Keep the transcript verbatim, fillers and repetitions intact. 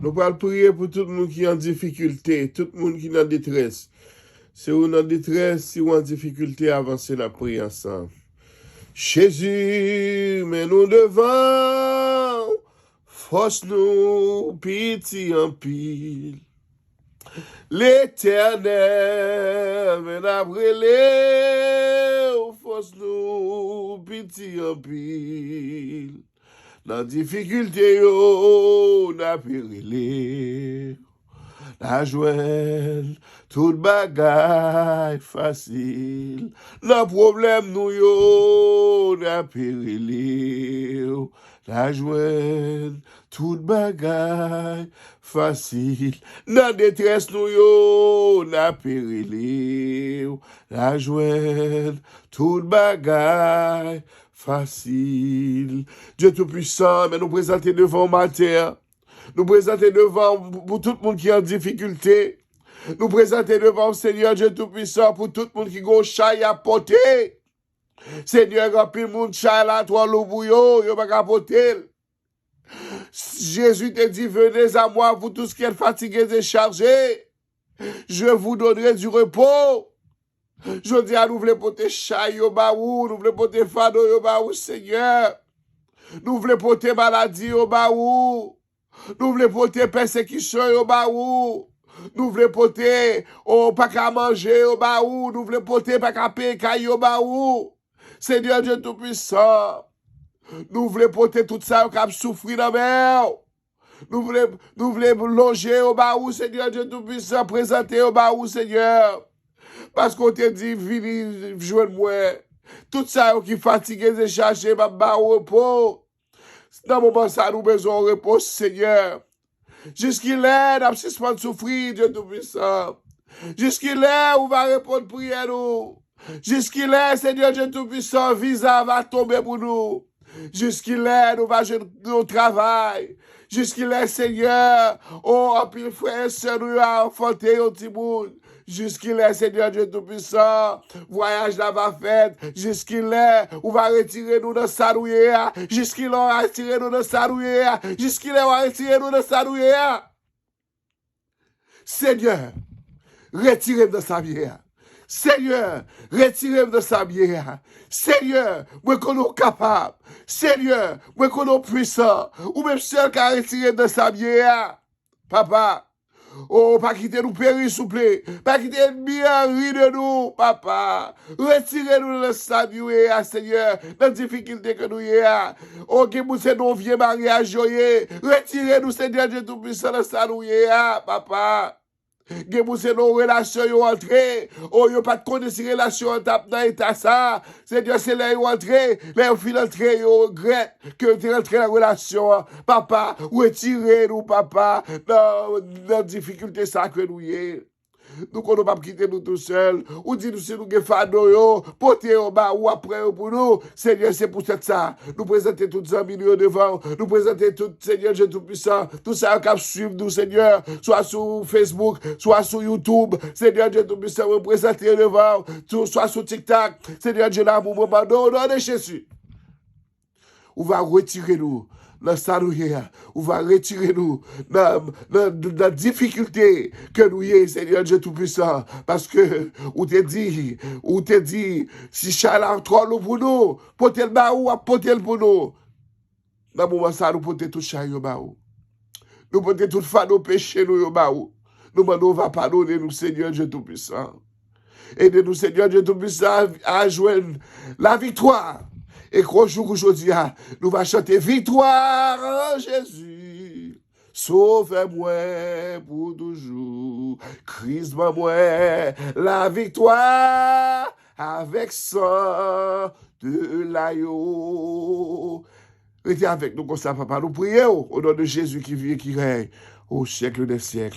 Nou pral priye pou tout moun ki an difikilte, tout moun ki nan detrès. Si w nan detrès, si w an difikilte, avanse, n ap priye ansanm. Jezi, men nou devan w, fòs nou piti anpil. Letènèl, men n ap rele w, fòs nou piti anpil. Nan difikilte yo, n ape rele w, n a jwenn tout bagay fasil. Nan pwoblèm nou yo, n ape rele w, n a jwenn tout bagay fasil. Nan detrès nou yo, n ape rele w, n a jwenn tout bagay fasil. Dye Toupisan, men nou prezante devan w maten an. Nou prezante devan w pou tout moun ki an difikilte. Nou prezante devan w, Senyè Dye Toupisan, pou tout moun ki gen yon chay y ap pote. Senyè, gen anpil moun chay la twò lou pou yo, yo pa ka pote l. Jezi te di, venez à moi, vous tous qui êtes fatigués et chargés, je vous donnerai du repos. Jodi a, nou vle pote chay yo ba ou, nou vle pote fado yo ba ou, Senyè. Nou vle pote maladi yo ba ou. Nou vle pote pèsekisyon yo ba ou. Nou vle pote, o, pa ka manje yo ba ou. Nou vle pote pa ka peye kay yo ba ou. Senyè Dye Toupisan, nou vle pote tout sa yo k ap soufri nan men w. Nou vle, nou vle lonje yo ba ou, Senyè Dye Toupisan, prezante yo ba ou, Senyè. Paske w te di, vini jwenn mwen. Tout sa yo ki fatige e chaje, m ap ba ou repo. Nan moman sa, nou bezwen yon repo, Senyè. Jiskilè n ap sispann soufri, Dye Toupisan? Jiskilè ou va reponn priyè nou? Jiskilè, Senyè Dye Toupisan, viza va tonbe pou nou? Jiskilè nou va jwenn yon travay? Jiskilè, Senyè, o, anpil frè e sè nou yo a anfante yon timoun? Jiskilè, Senyè Dye Toupisan, vwayaj la va fèt? Jiskilè ou va retire nou nan sa nou ye a? Jiskilè w va retire nou nan sa nou ye a? Jiskilè w va retire nou nan sa nou ye a? Senyè, retire m nan sa m ye a. Senyè, retire m nan sa m ye a. Senyè, mwen konnen w kapab. Senyè, mwen konnen w pwisan. Ou menm sèl ka retire m nan sa m ye a. Papa, o, pa kite nou peri, souple. Pa kite ènmi an ri de nou, papa. Retire nou nan sa nou ye a, Senyè, nan difikilte ke nou ye a. O, gen moun se nan vye maryaj yo ye. Retire nou, Senyè Dye Toupisan, nan sa nou ye a, papa. Gen moun se nan relasyon yo antre. O, yo pa t konnen si relasyon an t ap nan eta sa. Senyè, se lè yo antre, lè yo fin antre, yo regrèt ke yo te rantre nan relasyon an. Papa, retire nou, papa, nan, nan difikilte sa ke nou ye. Nou konnen w p ap kite nou tou sèl. Ou di nou si nou gen fado yo, pote yo ba ou, w ap pran yo pou nou. Senyè, se poutèt sa, nou prezante tout zanmi nou yo devan w. Nou prezante tout, Senyè Dye Toupisan, tout sa yo k ap swiv nou, Senyè, swa sou Facebook, swa sou YouTube. Senyè Dye Toupisan, mwen prezante yo devan w, tou, swa sou TikTok. Senyè Dye damou, mwen mande w, o non de Jezi, ou va retire nou nan sa nou ye a. Ou va retire nou nan, nan, nan difikilte ke nou ye, Senyè Dye Toupisan. Paske ou te di, ou te di, si chay la twò lou pou nou, pote l ba ou, w ap pote l pou nou. Nan moman sa, nou pote tout chay yo ba ou. Nou pote tout fado peche nou yo ba ou. Nou mande w va padone nou, Senyè Dye Toupisan. Ede nou, Senyè Dye Toupisan, a, a jwenn laviktwa. E ke yon jou kou jodi a, nou va chante viktwa an Jezi. Sovè mwen pou toujou. Kris ban mwen laviktwa avèk san de layo. Rete avèk nou konsa, papa. Nou priye w, o non de Jezi ki viv e ki rèy o syèk dè syèk.